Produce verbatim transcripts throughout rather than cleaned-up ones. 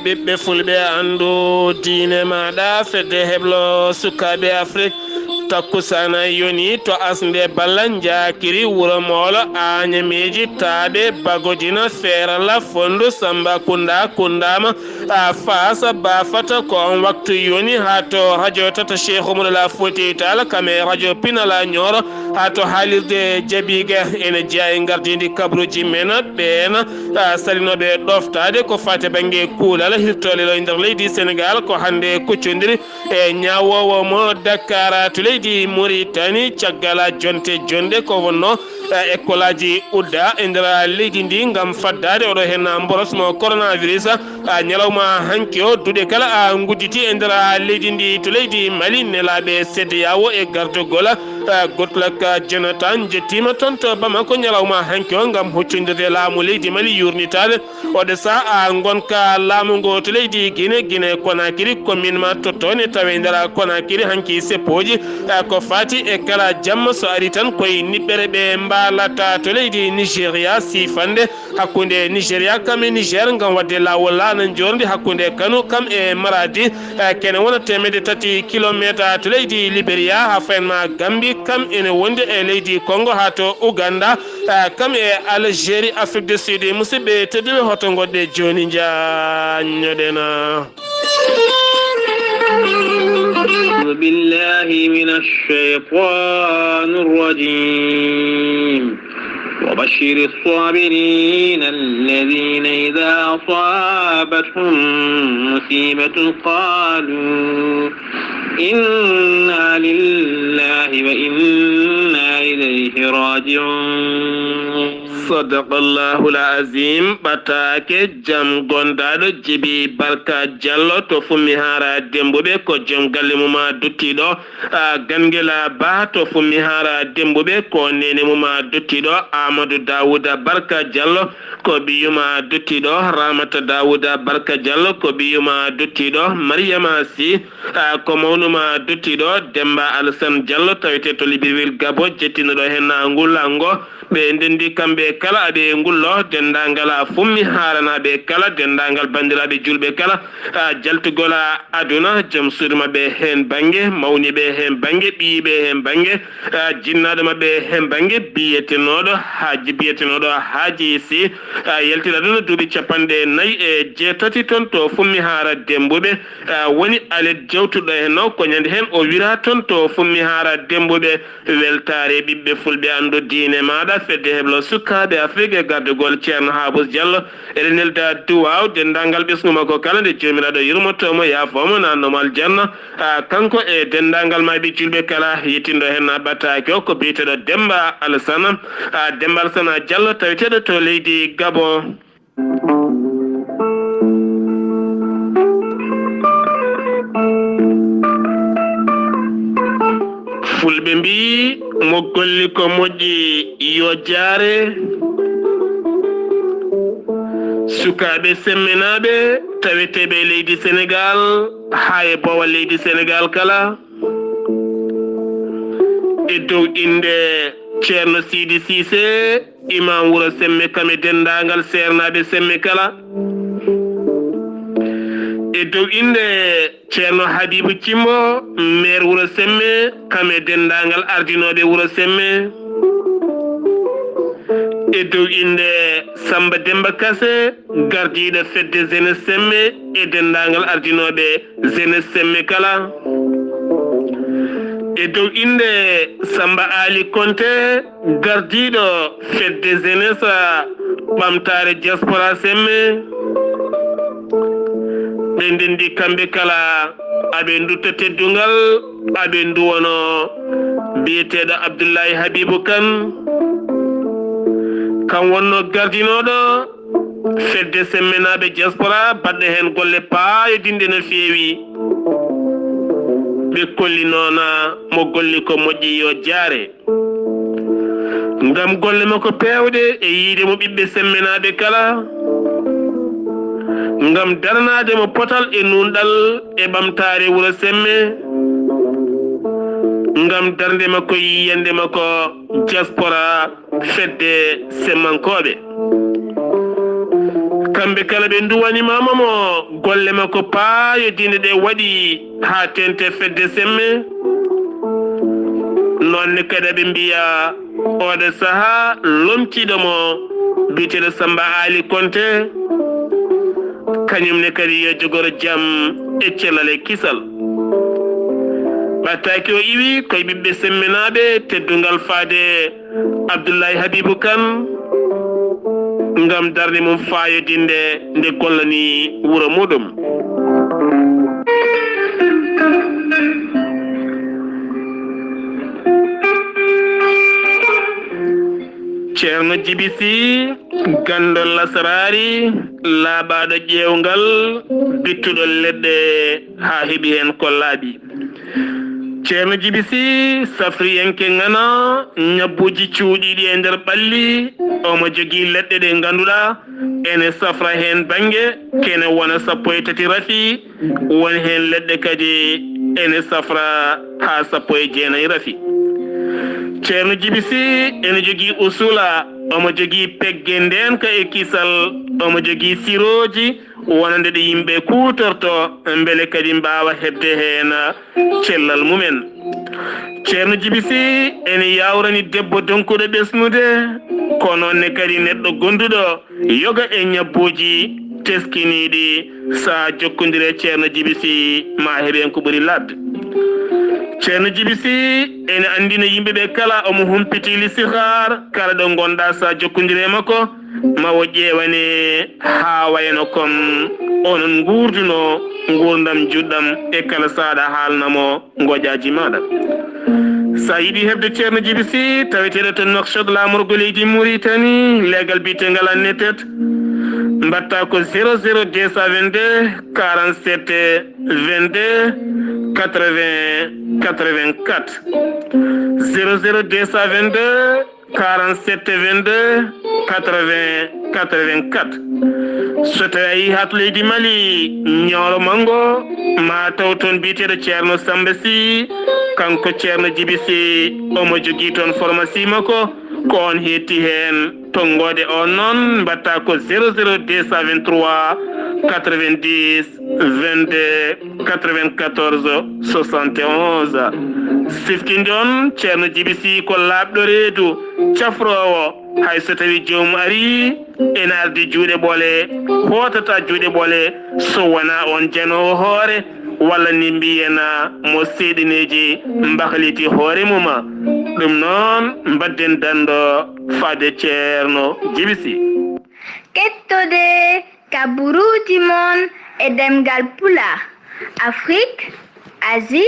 Ɓiɓɓe fulɓe, anndu diine maaɗa, fedde heblo sukaaɓe Afrik. Takkusana yoni to asnde Balla Njaakiri, wuro Moolo, Aañameeji, Taaɓe, Bagodina, Feerala, Fondu, Samba Kunda, Kundaama, a Faasa, Baafata. Ko on waktu yoni haa to rajo tata Cheikh Oumar La Fouti Tall, kam e rajo Pinala Nioro, haa to haalirde Jabiga. Ene jeyaa e ngardiindi kabruuji men ɓeen, a, salinooɓe ɗoftaade ko faati bannge kuulal hirtoole ɗo e nder leydi Senegaal, ko hannde kuccondiri e ñaawoowo mo Dakar to leydi Mauritanie. Caggal jonte jonɗe ko wonno, eh, ekkolaaji udda e nder leydi ndi ngam faddaade oɗo heen mboros mo coronavirus. Ah, ñalawma hanki o, duɗe kala a ngudditi e nder leydi ndi to leydi Mali, nelaaɓe CEDEAO e gardogol, ah, Goodluck Jonathan njettiima toon to Bamako ñalawma hanki o ngam huccondirde laamu leydi Mali yuurnitaade. Oɗo sahaa ngonka laamu ngu to leydi Gine, Gine Konakiri, commune ma Tottone tawi nder Konakiri hanki seppooji, eh, ko faati e kala jamma so ari tan koye niɓɓere ɓe mbaalata to leydi Nigeria, siifande hakkunde Nigeria kam e Niger ngam waɗde laawol laana njoorndi hakkunde Kano kam e Maradi, eh, kene wona teemedde tati kilometer to leydi Liberia, haa fayin ma Gambi kam ene wondi e leydi Congo haa to Uganda, ah, kam e Algérie, Afrique du Sud. Musidɓe tedduɓe, hoto ngoɗɗe jooni njaanñoɗen. أعوذ بالله من الشيطان الرجيم. وبشر الصابرين الذين إذا أصابتهم مصيبة قالوا إنا لله وإنا إليه راجعون. Sadaqallahul azim. Ɓataake jam gondaaɗo Jibi Barka Jallo to Fummi Haara Dembuɓe, ko jom galle mum a duttiɗo, a, Gangela Ba to Fummi Haara Dembuɓe, ko neene mum a duttiɗo Amadou Daouda Barka Jallo, ko ɓiyum a duttiɗo Ramata Daouda Barka Jallo, ko ɓiyum a duttiɗo Mariama Sy, a, ko mawnum a duttiɗo Demba Alassane Jallo, tawete to Libreville Gabo, jettinɗo heen ngul lango. Ɓe ndenndi kamɓe kala aɓe ngullo, denndaangal a Fummi Haaranaaɓe kala, denndaangal banndiraaɓe juulɓe kala, a, jaltugol a aduna, jom suudu maɓɓe heen bannge, mawniiɓe heen bannge, ɓiyiiɓe heen bannge, a, jinnaaɗo maɓɓe heen bannge, biyetenooɗo Haaji, biyetenooɗo Haaji Sy, a, yaltira aduna duuɓi capanɗe nayi e jeetati toon to Fummi Haara Dembuɓe, a, woni alet jawtuɗo heen o, ko ñande heen o wira toon to Fummi Haara Dembuɓe. Weltaare ɓiɓɓe fulɓe, anndu diine maaɗa, fedde heblo sukaaɓe Afrik e gardugol Ceerno Haabus Jallo. Eɗen nelda duwaaw denndaangal ɓesngu makko kala, nde Joomiraaɗo yurmoto mo, yaafoo mo, naatnoo mo aljanna. A, kanko e denndaangal maayɓe juulɓe kala, yettinɗo heen ɓataake o ko biyeteeɗo Demmba Alsana. A, Demmba Alsana Jallo, taweteeɗo to leydi Gabon. Fulɓe mbiyi, mo golli ko moƴƴi yo jaare. Sukaaɓe semmenaaɓe taweteeɓe e leydi Senegaal, haa e boowal leydi Senegaal kala, e dow innde Ceerno Siidi Siise, imam wuro Semme, kam e denndaangal seernaaɓe Semme kala. E dow innde Ceerno Habibu Cimbo, maire wuro Semme, kam e denndaangal ardinooɓe wuro Semme. E dow innde Samba Demba Kase, gardiiɗo fedde Jeunesse Semme e denndaangal ardinooɓe Jeunesse Semme kala. E dow innde Samba Ali Konte, gardiiɗo fedde Jeunesse Ɓamtaare Diaspora Semme, ɓe ndenndi kamɓe kala aɓe ndutta teddungal, aɓe nduwono biyeteeɗo Abdullahi Habibu Kan. Kan wonno gardinooɗo fedde semmenaaɓe diaspora, baɗɗo heen golle paayodinɗe no feewi. Ɓe kolli noona mo golli ko moƴƴi yo jaare. Ngam golle makko peewɗe e yiide mo ɓiɓɓe semmenaaɓe kala, ngam daranaade mo potal e nuunɗal e ɓamtaare wuro Semme, ngam darnde makko e yiyannde makko diaspora fedde semmankooɓe. Kam Ɓe kala ɓe nduwanimaama mo golle makko paayodinde ɗe waɗi haa teeŋti fedde semme. Noon ne kadi aɓe mbiya oɗo sahaa lomtiiɗo mo biyeteeɗo Samba Ali Konte, kañum ne kadi yo jogoro jam e cellal e kisal. Ɓattaaki o iwi koye ɓiɓɓe semmenaaɓe teddungal faade Abdullahi Habibu Kan ngam darnde mum faayodinde nde gollani wuro muɗum. Ceerno Jibi Si, ganndo lasaraari, laaɓaaɗo ƴeewngal, bittuɗo leɗɗe haa heɓi heen ko laaɓi. Ceerno Jibi Si, safriyanke ŋana, ñabbuuji cuuɗiiɗi e nder ɓalli, omo jogii leɗɗe ɗe ngannduɗaa ene safra heen bannge, kene wona sappo e tati rafi, won heen leɗɗe kadi ene safra haa sappo e jeenayi rafi. Ceerno Jibi Si ene jogii usula, omo jogii pegge ndeenka e kisal, omo jogii sirooji, wonande ɗe yimɓe kuutorto, mbele kadi mbaawa heɓde heen cellal mumen. Ceerno Jibi Si ene yaawrani debbo donkuɗo ɓesnude, ko noon ne kadi neɗɗo gonduɗo yoga e ñabbuuji teskiniiɗi. Sa jokkondire Ceerno Jibi Si, ma heɓ heen ko ɓuri laaɓde. Ceerno Jibi Si ene anndina yimɓe ɓe kala omo humpiti lisihaar, kala ɗo ngonɗaa sa jokkondire e makko, ma o ƴeewane haa wayno kon onon nguurduno nguurndam juɗɗam e kala saaɗa haalna mo ngoƴaaji maaɗa. Sa yiɗi heɓde Ceerno Jibi Si, taweteeɗo to Nouakchott, laamorgo leydi Muritani, leegal biyetengal Annetet, mbaɗta ko zéro zéro deux cent vingt-deux quarante-sept vingt-deux quatre-vingts quatre-vingt-quatre. Zéro zéro deux cent vingt-deux quarante-sept vingt-deux quatre-vingts quatre-vingt-quatre. So tawi a yii haa to leydi Mali, Ñooro Manngo, ma taw toon biyeteeɗo Ceerno Samba Si, kanko Ceerno Jibi Si, omo jogii toon pharmacie makko, ko on heetti heen. Tonngoode on noon, mbaɗta ko zéro zéro deux cent vingt-trois quatre-vingt-dix vingt-deux quatre-vingt-quatorze soixante et onze. Siftinde on, Ceerno Jibi Si ko laaɓɗo reedu, cafroowo, hay so tawi joomum arii ene ardi juuɗe ɓole, hootata juuɗe ɓole so wonaa on janoowo hoore, walla ni mbiyen mo seeɗineeji mbahliti hoore mum. Ɗum noon, mbaɗden danndo faade Ceerno Jibi Si. Kettode kaburuuji mon e ɗemngal Pulaar, Afrik, Asie,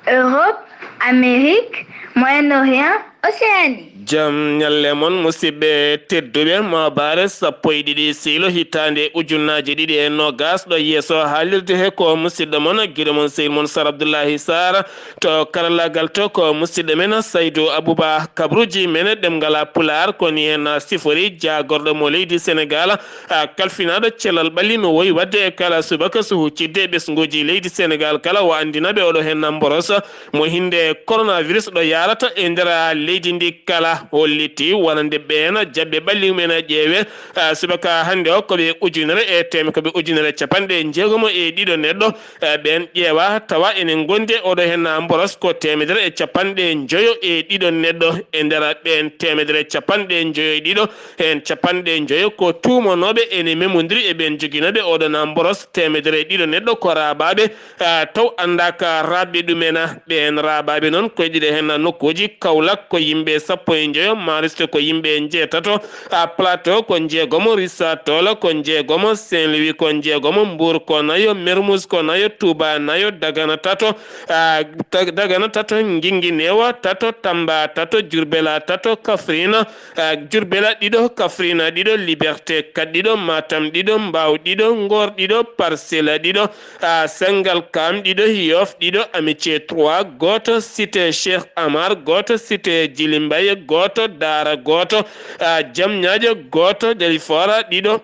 Europe, Amérique, Moyen-Orient, Océanie. Jam ñalle mon, musidɓe tedduɓe, maabaare sappo e ɗiɗi siilo hitaande ujunnaaji ɗiɗi e noogaas, ɗo yeeso haalirde he ko musidɗo mon, giɗo mon, sehil mon, Sar Abdullahi Sar, to karallaagal to ko musidɗo men Saydu Abuba. Kabaruuji men ɗemngal Pulaar ko ni heen sifori, jaagorɗo mo leydi Senegaal, a, kalfinaaɗo cellal ɓalli no woyi waɗde e kala subaka so huccidde e ɓesnguuji leydi Senegaal kala, o anndina ɓe oɗo heen mboros mo hinnde coronavirus ɗo yaarata e nder leydi ndi kala, holliti wonande ɓeen jaɓɓe ɓalli mumen ƴeewe, a, subaka hannde o ko ɓe ujunere e teem-, ko ɓe ujunere capanɗe jeegomo e ɗiɗo neɗɗo, e ɓeen ƴeewa tawa ene ngondi oɗo heen mboros ko teemedere e capanɗe njoyo e ɗiɗo neɗɗo. E nder ɓeen teemedere capanɗe njoyo e ɗiɗo, heen capanɗe njoyo ko tuumanooɓe ene memondiri e ɓeen joginooɓe oɗo mboros. Teemedere e ɗiɗo neɗɗo ko raaɓaaɓe, a, taw anndaaka raaɓɓe ɗumen. Ɓeen raaɓaaɓe noon ko e ɗiɗo heen nokkuuji: Kaolack ko yimɓe sappo e njoyo, Mariste ko yimɓe njeetato, a, Plateau ko njeegomo, Richard Toll ko njeegomo, Saint-Louis ko njeegomo, Mbour ko nayo, Mermoz ko nayo, Touba nayo, Dagana tato, a, Ta-, Dagana tato, Guinguinéo tato, Tamba tato, Diourbel tato, Kaffrine, a, Diourbel ɗiɗo, Kaffrine ɗiɗo, Liberté kaat ɗiɗo, Matam ɗiɗo, Mbao ɗiɗo, Ngor ɗiɗo, Parcelles ɗiɗo, a, Sangalkam ɗiɗo, Yoff ɗiɗo, Amitié trois gooto, Cité Cheikh Amar gooto, Cité Djily Mbaye gooto, Daara gooto, a, Diamniadio gooto, Dalifort ɗiɗo,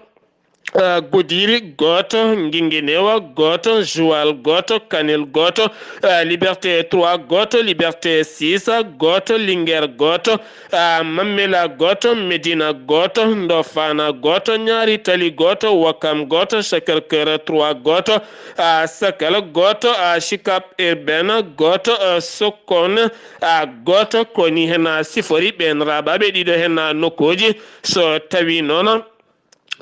ah, Goudiri gooto, Guinguinéo gooto, Joal gooto, Kanel gooto, ah, Liberté trois gooto, Liberté six gooto, Linguère gooto, ah, Mamela gooto, Médina gooto, Ndofana gooto, Niary Tally gooto, Ouakam gooto, Sacré-Cœur trois gooto, ah, Sakala gooto, ah, Sicap Urbaine gooto, ah, Sokone, ah, gooto. Ko ni hen, ah, sifori ɓeen raaɓaaɓe ɗiɗo hen, ah, nokkuuji. So tawii noon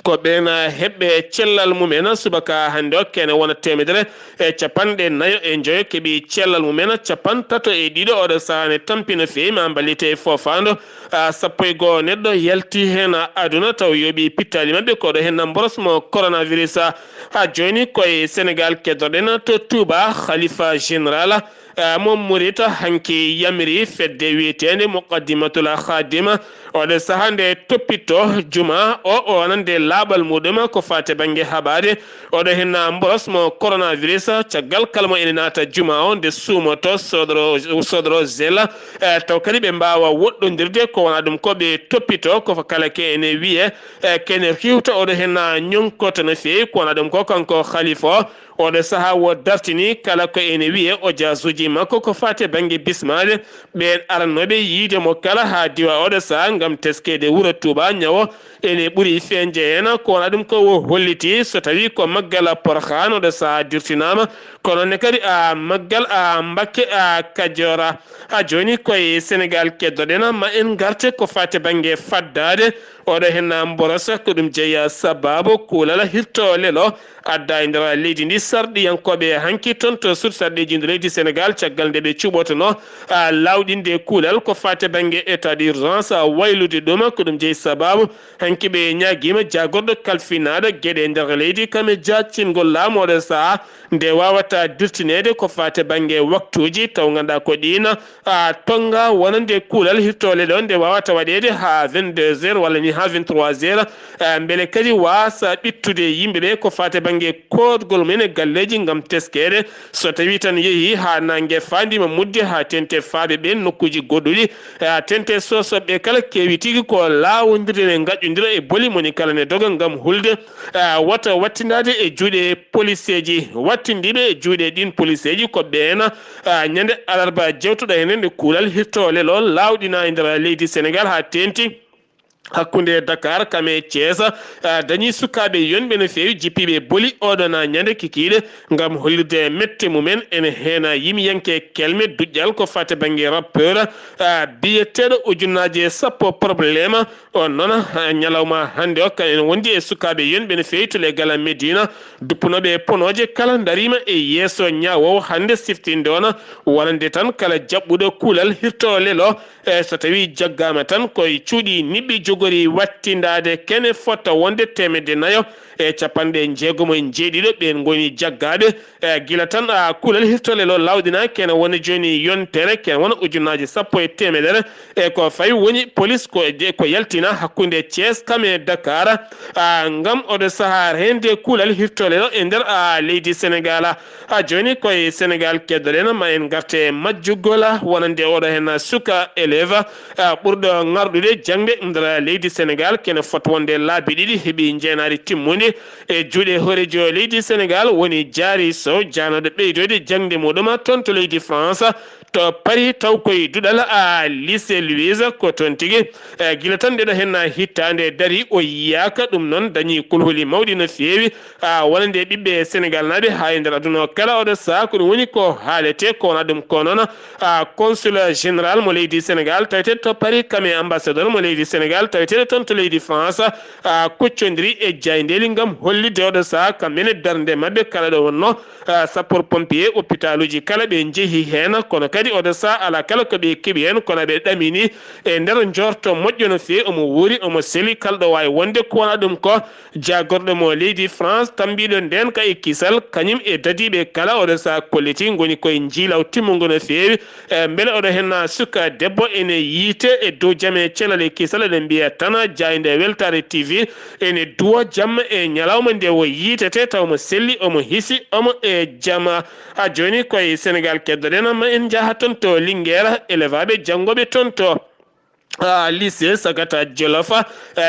ko ɓeen, ah, heɓɓe cellal mumen, subaka hannde o kene wona teemedere e capanɗe nayo e njoyo keɓi cellal mumen, capantato e ɗiɗo oɗo sahaa ne tampi no feewi ma mballite e foofaandu. Ah, sappo e go'o neɗɗo yalti heen aduna taw yooɓi pittaali maɓɓe ko ɗo heen mboros mo coronavirus. Ah, jooni koye Senegaal keddoɗen to Touba, Khalifa Général, ah, mo Murit hanki yamiri fedde wiyeteende Muqaddimatul Khadima oɗo sahaa nde toppito juma o, o wonande laaɓal muɗum ko faate bannge haɓaade oɗo heen mboros mo coronavirus. Caggal kala mo ene naata juma o nde suumoto sodoro, sodoro gel, eh, taw kadi ɓe mbaawa woɗɗondirde ko wona ɗum ko ɓe toppito ko fa kala ke ene wiye, eh, kene hiwta oɗo heen ñonkoto no feewi ko wona ɗum ko kanko Khalifa o. Oɗo sahaa wo dartini kala ko ene wiye o jaasuuji makko ko faate bannge bismaade ɓeen arannooɓe yiide mo kala haa diwa oɗo sahaa ngam teskeede wuro Touba ñawo ene ɓuri feeñde heen ko wona ɗum ko wo holliti so tawii ko maggal Porokhane oɗo sahaa dirtinaama, kono ne kadi a maggal a Mbakke a Kajoora. A jooni koye Senegaal keddoɗen ma en ngarte ko faate bannge faddaade oɗo heen mboros ko ɗum jeyaa sabaabu kuulal hirto lelo adda e nder leydi ndi sarɗiyankooɓe hanki toon to sud sarɗiiji ndu leydi Senegaal caggal nde ɓe cuɓotono a lawɗinde kuulal ko faate bannge état d'urgence a waylude ɗum ko ɗum jeyi sabaabu hanki ɓe ñaagiima jaagorɗo kalfinaaɗo geɗe nder leydi kam e jaccingol laamu oɗo sahaa nde wawata dirtineede ko faate bannge waktuuji taw ngannduɗaa ko ɗiin a tonnga wonande kuulal hirtoole ɗo nde wawata waɗeede haa vingt-deux heures walla ni haa vingt-trois heures, eh, mbele kadi waasa ɓittude yimɓe ɓe ko faate bannge kootgol mum en e galleeji ngam teskeede. So tawii tan yehii haa naange faandiima mudde haa teente faaɓe ɓeen nokkuuji goɗɗuɗi, eh, teente sosoɓe kala keewi tigi ko laawondirde ne ngaƴƴondira e boli moni kala ne doga ngam hulde, eh, wata wattindaade e juuɗe poliseeji. Wattindiiɓe e juuɗe ɗiin poliseeji ko ɓeen, ah, ñande alarba jewtuɗo heen nde kuulal hirtoole lo laawɗina e nder leydi Senegaal haa teenti hakkunde Dakar kam e Thiès, ah, dañi sukaaɓe yonɓe no feewi jippiiɓe boli oɗon ñande kikiiɗe ngam hollirde mette mumen ene heena yimiyanke kelme duƴƴal ko fate bannge rappeur, ah, biyeteeɗo ujunnaaje sappo problème. On noon, ah, ñalawma hannde o, kañum wondi e sukaaɓe yonɓe no feewi to legal Medina, duppunooɓe e ponooje kala ndariima e yeeso ñaawoowo hannde siftinde on, wonande tan kala jaɓɓuɗo kuulal hirto lelo, e so tawii jaggaama tan ko e cuuɗi niɓɓi jogori wattindaade kene fota wonde teemedde nayo e capanɗe jeegom e jeeɗiɗo ɓeen ngoni jaggaaɓe. E gila tan, a, kuulal hirtolel o lawɗinaaki ene wona jooni yontere, ken wona ujunnaaje sappo e teemedere. E ko fawi woni polis ko, ko yaltina hakkunde Thiès kam e Dakar, a, ngam oɗo sahaa reende kuulal hirtolel o e nder, a, leydi Senegal. A, jooni koye Senegal keddoɗen, ma en ngarte majjugol wonande oɗo heen suka élève, a, ɓurɗo ŋarɗude jaŋde nder leydi Senegal, kene fot wonde laabi ɗiɗi heɓi njeenaari timmude e juuɗe hooreejo leydi Senegal woni Diary Sow, jaanooɗo ɓeydoyde jaŋde muɗum toon to leydi France, to Paris, taw koye duɗal, a, lycée Louise, ko toon tigi, e, gila tan ndeɗo heen hitaande darii, o yiyaaka. Ɗum noon dañi kulhuli mawɗi no feewi, a, wonande ɓiɓɓe Senegal naaɓe haa e nder aduna o kala. Oɗo sahaa ko ɗum woni ko haaletee, ko wona ɗum ko noon, a, consul général mo leydi Senegal taweteeɗo to Paris, kam e ambassadeur mo leydi Senegal taweteeɗo toon to leydi France, a, kuccondiri e jaayndeeli ngam hollitde oɗo sahaa kamɓe ne darnde maɓɓe kala ɗo wonnoo, a, sapeur pompier, hôpitaluuji kala ɓe njehi heen, kono kadi oɗo sahaa alaa kala ko ɓe keɓi heen, kono ɓe ɗamini e nder njoorto moƴƴo no feewi, omo wuuri, omo seli, kala ɗo waawi wonde ko wona ɗum ko jaagorɗo mo leydi France, tambiiɗo ndeenka e kisal, kañum e dadiiɓe kala oɗo sahaa kolliti ngoni koye njiilaw timmungo no feewi. E, mbele oɗo heen suka debbo ene yiite e dow jam e cellal e kisal, eɗen mbiya tan jaaynde Weltaare T V ene duwo jamma e ñalawma nde o yiitete taw mo selli, omo hisi, omo e jama. A jooni koye Senegal keddoɗen, ma en njaha toon to Linguère, élève aɓe janngooɓe toon to ah, lycée Sagata Jolof, ah,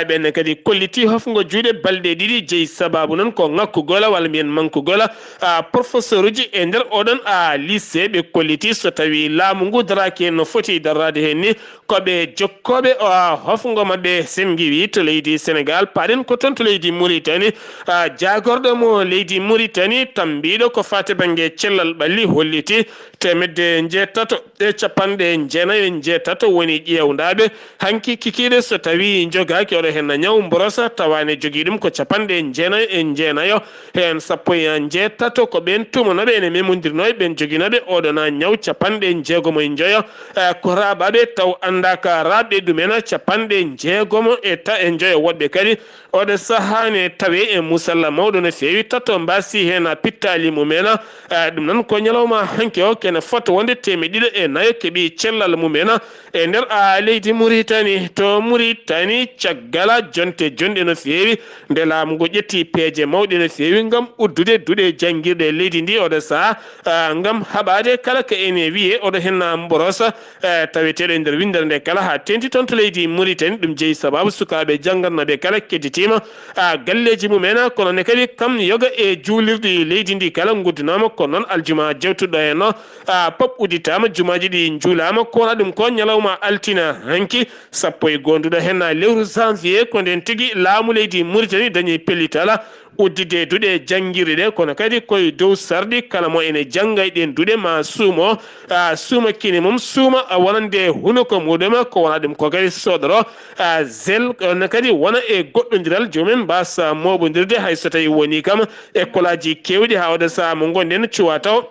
ɓen kadi kolliti hofngo juuɗe balɗe ɗiɗi, jeyi sababu noon ko ŋakkugol walla mbiyen mankugol, ah, professeur uji e nder oɗon, ah, lycée. Ɓe kolliti so tawi laamu ngu daraaki no foti daraade heen ni, ko ɓe jokkooɓe, ah, hofngo maɓɓe Semgiwi to leydi Sénégal, paaɗen ko toon to leydi Mauritanie, ah, jaagorɗo mo leydi Mauritanie, tammbiiɗo ko faati bannge cellal ɓalli, holliti teemedde njeetato e capanɗe jeenayo e njeetato woni ƴeewndaaɓe hanki kikiiɗe, so tawii njogaaki oɗo heen ñaw mborosa, tawa ne jogii ɗum ko capanɗe jeenayo e jeenayo, heen sappo e njeetato ko ɓeen tuumanooɓe ene memondirnoo e ɓeen joginooɓe oɗo na ñaw capanɗe jeegomo e njoyo, eh, ko raaɓaaɓe taw anndaaka raaɓɓe ɗumen, capanɗe jeegomo e ta-, e njoyo woɗɓe kadi. Oɗo sahaa ne tawee e musalla mawɗo no feewi, tato mbaasi heen pittaali mumen. Ah, ɗum noon ko ñalawma hanki o kene fota wonde teemedde ɗiɗo e nayo keɓi cellal mumen e nder, ah, leydi Mauritanie. To Mauritanie, caggal jonte jonɗe no feewi, nde laamu ngu ƴetti peeje mawɗe no feewi ngam uddude duɗe janngirɗe e leydi ndi oɗo sahaa, ah, ngam haɓaade kala ko ene wiyee oɗo heen mborosa, eh, taweteeɗo e nder winndere nde kala, haa teeŋti toon to leydi Mauritanie. Ɗum jeyi sababu sukaaɓe janngatnooɓe kala kedditiima, ah, galleeji mumen, kono ne kadi kam yoga e juulirɗi leydi ndi kala nguddunaama, kono noon aljuma jewtuɗo heen o, ah, pop udditaama, jumaaji ɗi njuulaama, ko wonaa ɗum ko ñalawma altina hanki, sappo e goonduɗo heen lewru janvier, ko ndeen tigi laamu leydi Mauritanie dañi pellital udditde duɗe janngirɗe ɗe, kono kadi ko e dow sarɗi kala mo ene jannga e ɗeen duɗe ma suumo, ah, suuma kine mum, suuma, ah, wonande hunuko muɗum, ko wonaa ɗum ko kadi soodoro, ah, zel, kono kadi wona e goɗɗondiral joomum mbaasa mooɓondirde hay so tawii woni kam école aji keewɗi haa oɗo sahaa mo ngonɗen cuwa taw.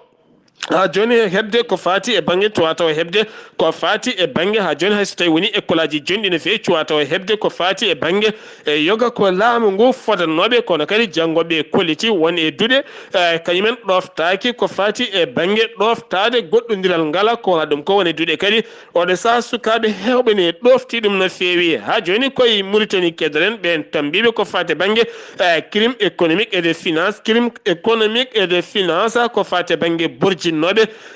Haa jooni heɓde ko faati e bannge cuwa taw heɓde ko faati e bannge haa jooni hay so tawii woni école aji jonɗi no feewi cuwa taw heɓde ko faati e bannge e yoga ko laamu ngu fotannooɓe, kono kadi janngooɓe kolliti won e duɗe, eh, kañumen ɗooftaaki ko faati e bannge ɗooftaade goɗɗondiral ngal, ko wonaa ɗum ko woni duɗe kadi. Oɗo sahaa sukaaɓe heewɓe ne ɗoofti ɗum no feewi. Haa jooni koye Mauritanie kedderen ɓeen tammbiiɓe ko faati bannge, eh, crime économique et de finance, crime économique et de finance, ko faati bannge borjinnooɓe,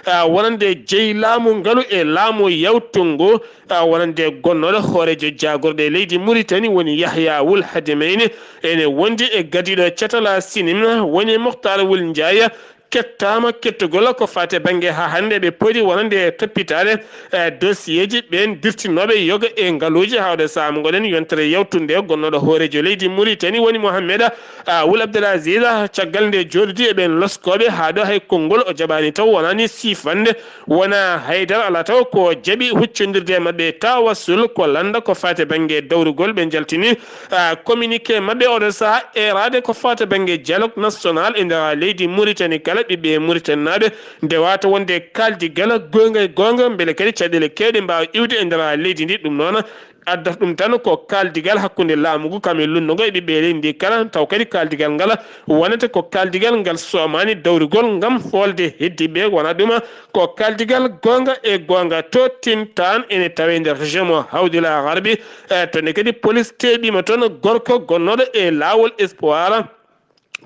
eh, wonande jeyi laamu ngalu e laamu yawtungu, ah, wonande gonnooɗo hooreejo jaagorɗe leydi Mauritanie woni Yahya Wul Hademeyni, ene wondi e gadiiɗo catal Sinim woni Moktar Wul Njaay, kettaama kettugol ko faati bannge haa hannde ɓe poti wonande toppitaade, eh, dosiyeeji ɓeen dirtinooɓe yoga e ngaluuji haa oɗo sahaa mo ngoɗen yontere yawtunde gonnooɗo hooreejo leydi Mauritanie woni Mohamed, ah, Wul Abdel Aziz, caggal nde jooɗodii e ɓeen loskooɓe haa ɗo hay konngol o jaɓaani taw wonaani siifande. Wona haydara alaa taw ko jaɓi huccondirde e maɓɓe tawassul ko lannda ko faati bannge dawrugol. Ɓe njaltini, ah, communiqué maɓɓe oɗo sahaa eeraade ko faati bannge dialogue national e nder leydi Mauritanie kala ɓiɓɓe Mauritanie naaɓe nde waata wonde kaaldigal goonga e goonga mbele kadi caɗeele keewɗe mbaawa iwde e nder leydi ndi. Ɗum noon addata ɗum tan ko kaaldigal hakkunde laamu ngu kam e lunndu ngu e ɓiɓɓe leydi ndi kala, taw kadi kaaldigal ngal wonata ko kaaldigal ngal soomaani dawrugol ngam hoolde heddiiɓe, wona ɗum ko kaaldigal goonga e goonga. To Tintaan ene tawee nder région mo Hawdila Garbi, eh, to ne kadi police teeɓiima toon gorko gonnooɗo e laawol Espoir.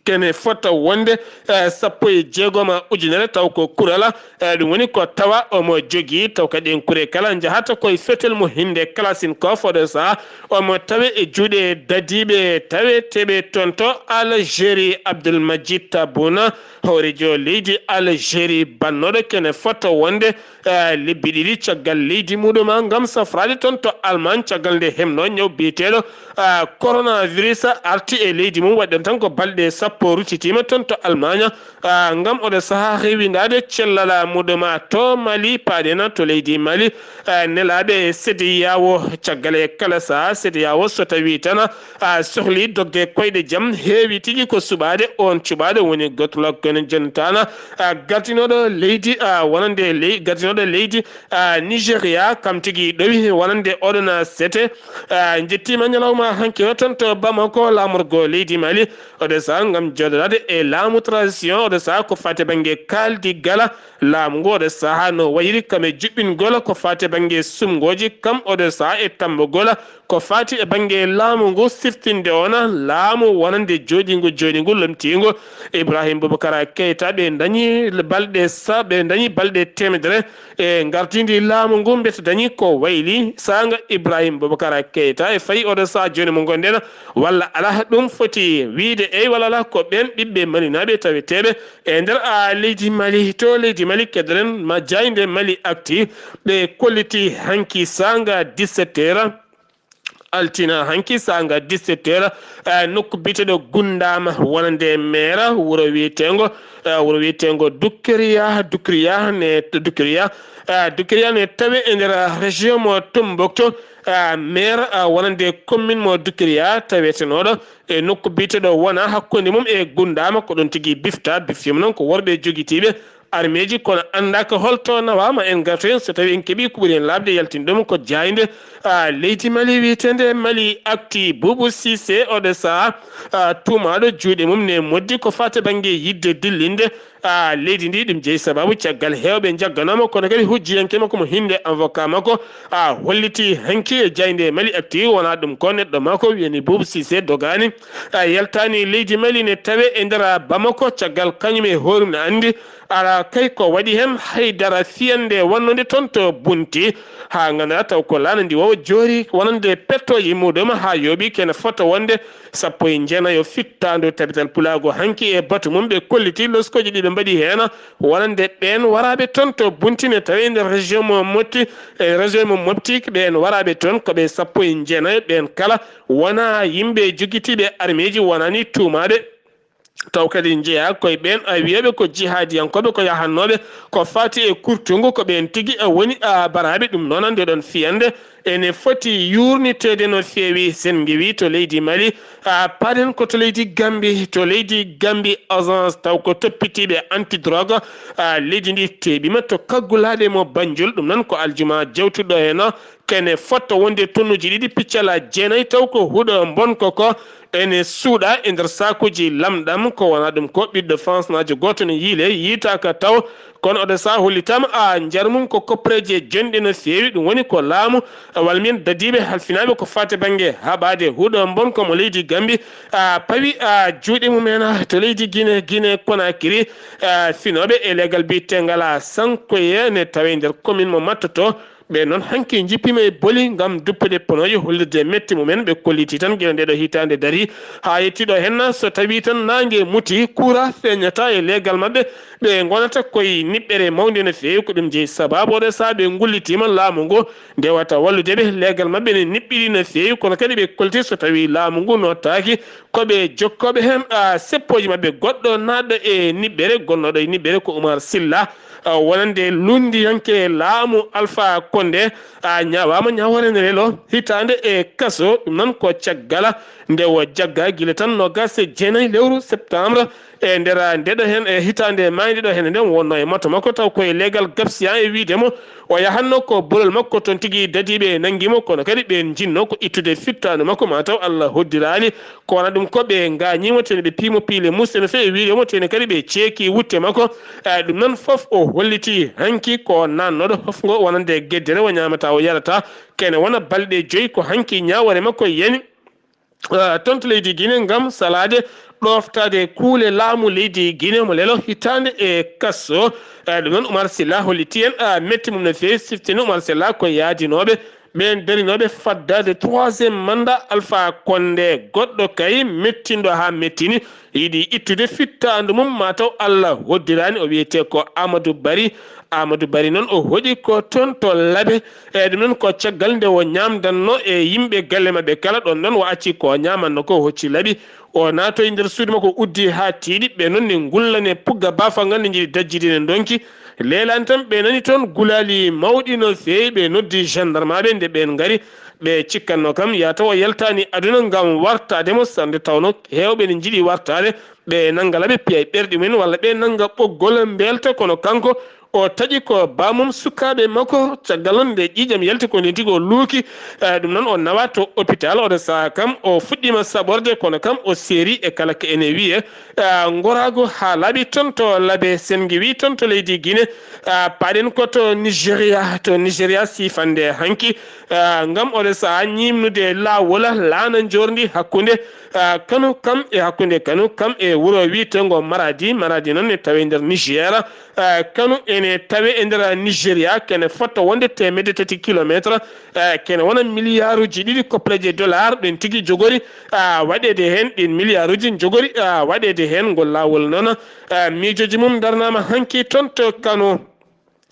Kene fota wonde, eh, sappo e jeegom ujunere, taw ko kurala, eh, ɗum woni ko tawa omo jogii, taw kadi en kure kala njahata koye fetel mo hinde Kalachnikov, oɗo sahaa omo tawe e juuɗe dadiiɓe taweteeɓe toon to Algérie. Abdoul Majid Tabouna, hooreejo leydi Algérie bannooɗo kene fota wonde, eh, lebbi ɗiɗi caggal leydi muɗum ngam safraade toon to Allemagne caggal nde heɓnoo ñaw biyeteeɗo, ah, coronavirus arti e leydi mum. Waɗi ɗon tan ko balɗe sappo ruttitiima toon to Allemagne, ah, ngam oɗo sahaa rewindaade cellal muɗum to Mali, paaɗen to leydi Mali, ah, nelaaɓe CEDEAO caggal e kala sahaa CEDEAO so tawii tan, ah, sohlii dogde koyɗe jam, heewi tigi ko suɓaade oon cuɓaaɗo woni Goodluck Jonathan, ah, gardinooɗo leydi, ah, wonande ley-, gardinooɗo leydi, ah, Nigeria, kam tigi ɗowi wonande oɗon sete. Ah, njettiima ñalawma hanki o toon to Bamako, laamorgo leydi Mali. Oɗo sahaa ngam jooɗodaade e laamu transition, oɗo sahaa ko faati bannge kaaldi gala laamu ngu, oɗo sahaa no wayri kam e juɓɓingol ko faati bannge sumngooji, kam oɗo sahaa e tammbugol ko faati e bannge laamu ngu, siftinde ona laamu wonande jooɗiingu, jooɗiingu lomtiingu. Ibrahim Boubacar Keita, ɓe dañi balɗe sa-, ɓe dañi balɗe teemedere e ngardiindi laamu ngu, mbete dañi ko wayli saanga Ibrahim Boubacar Keita. E fayi oɗo sahaa jooni mo ngonɗen, walla alaa, ɗum foti wiyde eey walla alaa, ko ɓeen ɓiɓɓe malinaaɓe taweteeɓe e nder, a, leydi Mali. To leydi Mali, kedderen ma jaaynde Mali Actu, ɓe kolliti hanki saanga dix-sept heures, altina hanki saanga dix-sept heures, eh, nokku biyeteeɗo Gundama, wonande meera wuro wiyeteengo, eh, wuro wiyeteengo Dukkeriya, Dukkeriya ne, Dukkeriya, eh, Dukkeriya ne tawe e nder région mo Tombouctou, eh, meera, eh, wonande commune mo Dukkeriya tawetenooɗo e nokku biyeteeɗo wona hakkunde mum e Gundama, ko ɗon tigi bifta, biftiima noon ko worɓe jogitiiɓe armeeji, kono anndaaka holto nawaama. En ngartoyen so tawii en keɓii ko ɓuri en laaɓde yaltin ɗum ko jaaynde, a, leydi Mali wiyeteende Mali Actu. Boubou Cissé, oɗo sahaa, a, tuumaaɗo juuɗe mum ne moddi ko faati bannge yiɗde dillinde, a, leydi ndi. Ɗum jeyi sabaabu caggal heewɓe njagganaama, kono kadi hujjiyanke makko mo hinde avocat makko, a, holliti hanki e jaaynde Mali Actu, wonaa ɗum ko neɗɗo makko wiyani Boubou Cissé dogaani, a, yaltaani leydi Mali, ne tawe e nder Bamako, caggal kañum e hoore mum ne anndi alaa kay ko waɗi heen hay dara fiyannde wonnde toon to Bunti, haa nganndanɗaa taw ko laana ndi wowa joori wonande pettooje muɗum haa yooɓi kene fota wonde sappo e jeenayo fittaandu. Tabital Pulaagu hanki e batu mum ɓe kolliti loskooji ɗi ɓe mbaɗi heen wonande ɓeen waraaɓe toon to Bunti ne tawe e nder région mo Mopti, e région mo Mopti, ɓeen waraaɓe toon ko ɓe sappo e jeenayo, ɓeen kala wonaa yimɓe jogitiiɓe armeeji, wonaa ni tuumaaɓe. Taw kadi njeyaa koye ɓeen, a, wiyooɓe ko jihaadiyankooɓe, ko yahannooɓe ko faati e kurtungu, ko ɓeen tigi, a, woni, a, baraaɓe. Ɗum noon, nde ɗoon fiyannde ene foti yuurniteede no feewi. Sen ngewi to leydi Mali, a, paɗen ko to leydi Gambi. To leydi Gambi, agence taw ko toppitiiɓe anti-drogue, a, leydi ndi teeɓiima to kaggulaaɗe mo Banjul. Ɗum noon ko aljuma jawtuɗo heen, kene fota wonde tonnuji ɗiɗi piccala jeenayi, taw ko huɗo mbonko ko ene suuɗa e nder saakuji lamɗam. Ko wona ɗum ko ɓiɗɗo France naajo gooto ne yiile, yiitaaka taw, kono oɗo sahaa hollitaama, a, njar mum ko koppareeje jonɗe no feewi. Ɗum woni ko laamu, a, walla mbiyen dadiiɓe halfinaaɓe ko faati bannge haɓaade huɗo mbonko mo leydi Gambi, a, pawi, a, juuɗe mum en, a, to leydi Guinée, Guinée Conakry, a, finooɓe e leegal biyeteengal, a, Sankoye ne tawe nder commune mo Matta to. Ɓe noon hanki njippiima e boli ngam duppude ponooje, hollirde metti mumen. Ɓe kolliti tan gila nde ɗo hitaande darii haa yettii ɗo henna, so tawii tan naange muti, kuuraa feeñataa e leegal maɓɓe, ɓe ngonata koye niɓɓere mawnde no feewi. Ko ɗum jeyi sabaabu oɗo sahaa ɓe ngullitiima laamu ngu nde wata wallude ɓe. Leegal maɓɓe ne niɓɓiɗi no feewi, kono kadi ɓe kolliti so tawii laamu ngu nootaaki, ko ɓe jokkooɓe heen, a, seppooji maɓɓe. Goɗɗo naatɗo e niɓɓere, gonnooɗo e niɓɓere ko Oumar Silla, a, wonande lunndiyanke laamu Alpha Condé, a, ñaawaama ñaawoore ne relo hitaande e kaso. Ɗum noon ko caggal nde o jaggaa gila tan noogaas e jeenayi lewru septembre e nder nde ɗo heen, e hitaande maayde ɗo heen nden, wonnoo e moto makko, taw koye leegal gabsiya e wiyde mo o yahanno ko bolol makko toon tigi dadiiɓe nanngi mo, kono kadi ɓe njinnoo ko ittude fittaandu makko, ma taw Allah hoddiraani. Ko wona ɗum ko ɓe ngaañii mo, tene ɓe pii mo piile muusɗe no feewi, wiyde mo tene kadi ɓe ceeki wutte makko. E, ɗum noon fof o holliti hanki ko naatnooɗo fof ngo wonande geddere, o ñaamataa, o yarataa, kene wona balɗe joyi ko hanki ñaawoore makko yani, e, toon to leydi Guinée ngam salaade ɗooftaade kuule laamu leydi Guinée mo lelo hitaande e kaso. E, ɗum noon Oumar Silla holliti en, e, metti mum no feewi, siftini Oumar Silla ko yaadinooɓe ɓeen darinooɓe faddaade troisième mandat Alpha Condé. Goɗɗo kay mettinɗo haa mettini, yiɗi ittude fittaandu mum, ma taw Allah hoddiraani. O wiyetee ko Amadou Barry. Amadou Barry noon o hoɗi ko toon to Labe. E, ɗum noon ko caggal nde o ñaamdanno e yimɓe galle maɓɓe kala. Ɗoon noon o acci ko o ñaamanno ko, o hocci laabi, o naatoyi nder suudu makko, uddi haa tiiɗi. Ɓe noon ne ngullane pugga baafal ngal, ne njiɗi dajjidine ndonki. Leelaani tan, ɓe nani toon gulaali mawɗi no feewi, ɓe noddi gendarmeɓe. Nde ɓeen ngari, ɓe cikkatno kam yaa taw o yaltaani aduna ngam wartaade mo, sannde tawno heewɓe ne njiɗi wartaade, ɓe nannga laabi, piya e ɓerɗe mumen, walla ɓe nannga ɓoggol mbeelta, kono kanko O taƴi ko baamum sukaaɓe makko, caggal noon nde ƴiiƴam yalti ko ndeen tigi o luuki. Eh, ɗum noon o nawa to hôpital, oɗo sahaa kam o fuɗɗiima saɓorde, kono kam o seeri e kala ko ene wiyee, eh, ngoraagu haa laaɓi toon to Labe Sengiwi toon to leydi Guinée. Eh, paaɗen ko to Nigeria, to Nigeria siifannde hanki, eh, ngam oɗo sahaa ñiimnude laawol laana njoorndi hakkunde, eh, Kano kam e hakkunde Kano kam e wuro wiyeteengo Maradi. Maradi noon ne tawee nder Niger. Eh, Kano ene tawee e nder Nigeria, kene fotta wonde teemedde tati kilometre, eh, kene wona miliyaaruuji ɗiɗi kopleje dollar ɗen tigi jogori, ah, waɗeede heen, ɗin miliyaaruuji jogori, ah, waɗeede heen. Ngol laawol noon, ah, miijooji mum ndarnaama hanki toon to Kano.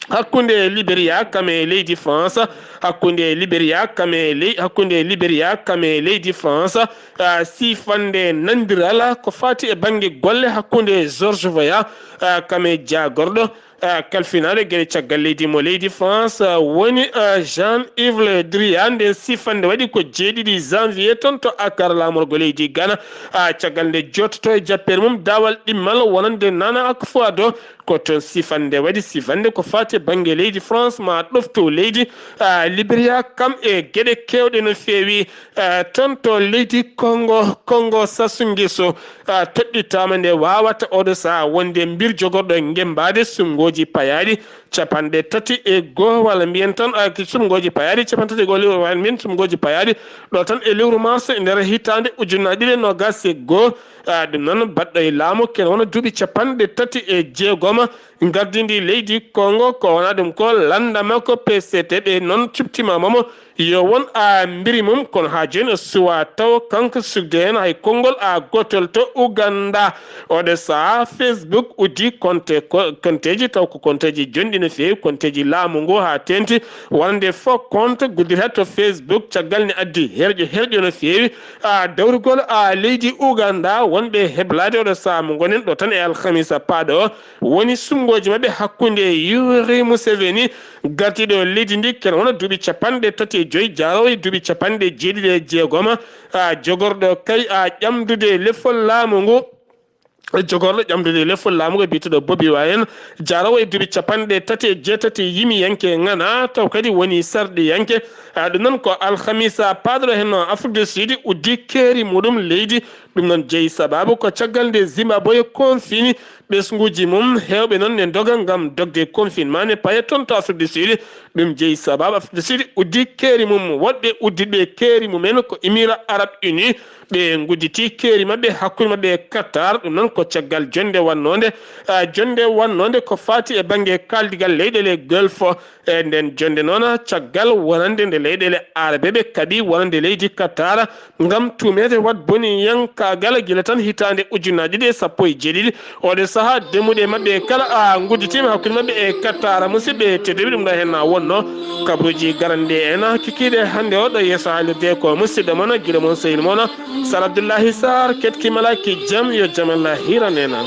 Hakkunde Liberia kam e leydi France, hakkunde Liberia kam e ley-, hakkunde Liberia kam e leydi France, ah, siifannde nanondiral ko faati e bannge golle hakkunde George Weah, ah, kam e jaagorɗo, ah, kalfinaaɗo geɗe caggal leydi mo leydi France, ah, woni, ah, Jean-Yves Le Drian. Nden siifannde waɗi ko jeeɗiɗi janvier toon to Accra, laamorgo leydi Ghana, ah, caggal nde jooɗotoo e jappeere mum daawal ɗimmal wonande Nana Akufo-Addo. Ko toon siifannde waɗi, siifannde ko faati e bannge leydi France, ma ɗofto leydi, ah, Liberia kam e geɗe keewɗe no feewi. Eh, toon to leydi Congo, Congo Sassou Nguesso, eh, toɗɗitaama nde waawata oɗo sahaa wonde mbir jogorɗo ngemmbaade suɓngooji payaaɗi capanɗe tati e goo, walla mbiyen tan, eh, ki suɓngooji payaaɗi capanɗe tati e goo, lewru, walla mbiyen suɓngooji payaaɗi ɗo tan e lewru mars e nder hitaande ujunnaji ɗiɗi e noogas e goo. Eh, ɗum noon baɗɗo e laamu kene wona duuɓi capanɗe tati e jeegom, ngardindi leydi Congo, ko wona ɗum ko lannda makko P C T. Ɓe noon cubtiima mo, yo won a mbiri mum, kono haa jooni o suwaa taw kanko sukde heen hay konngol a gootol to Uganda. Oɗo sahaa Facebook uddi konte ko, konteeji, taw ko konteeji jonɗi no feewi, konteeji laamu ngu haa teeŋti wonande faux compte guddita to Facebook, caggal ne addi herƴo herƴo no feewi. A dawrugol a leydi Uganda, wonɓe heblaade oɗo sahaa mo ngonen ɗo tan e alhamisa paaɗo o, woni suɓngooji maɓɓe hakkunde Yoweri Museveni, gardiiɗo leydi ndi, kene wona duuɓi capanɗe tati e joyi, jaaroowo e duuɓi capanɗe jeeɗiɗi e jeegom, a, jogorɗo kay, a, ƴamdude lefol laamu ngu, jogorɗo ƴamdude lefol laamu ngu, biyeteeɗo Bobi Wine, jaaroowo e duuɓi capanɗe tati e jeetati, yimiyanke ŋana, taw kadi woni sarɗiyanke. A, ɗum noon ko alhamisa paaɗo ɗo henno Afrique du Sud uddi keeri muɗum leydi. Ɗum noon jeyi sababu ko caggal nde Zimbabwe konfini ɓesnguuji mum, heewɓe noon ne ndoga ngam dogde confinement ne paye toon to Afrique du Sud. Ɗum jeyi sababu Afrique du Sud uddi keeri mum, woɗɓe uddiɓe keeri mumen ko Émirats Arabes Unis, ɓe ngudditi keeri maɓɓe hakkunde maɓɓe e Qatar. Ɗum noon ko caggal jonnde wannonde, ah, jonnde wannonde ko faati e bannge kaaldigal leyɗeele Golfe. E nden jonnde noon, caggal wonande nde leyɗeele Arabe ɓe kaɓi wonande leydi Qatar ngam tuumeede waɗ boniyankaagal gila tan hitaande ujunnaji ɗiɗi e sappo e jeeɗiɗi. Oɗo sahaa, demmuɗe maɓɓe kala a ngudditiima hakkunde maɓɓe e Qatar. Musidɓe tedduɓe, ɗum ɗo heen na wonno kabruuji garande en kikiiɗe hannde o. Ɗo yeeso haalirde ko musidɗo mon, giɗo mon, sehil mon, Sar Abdullahi Sarr. Keɗki malaki jam, yo jam Allah hiran en.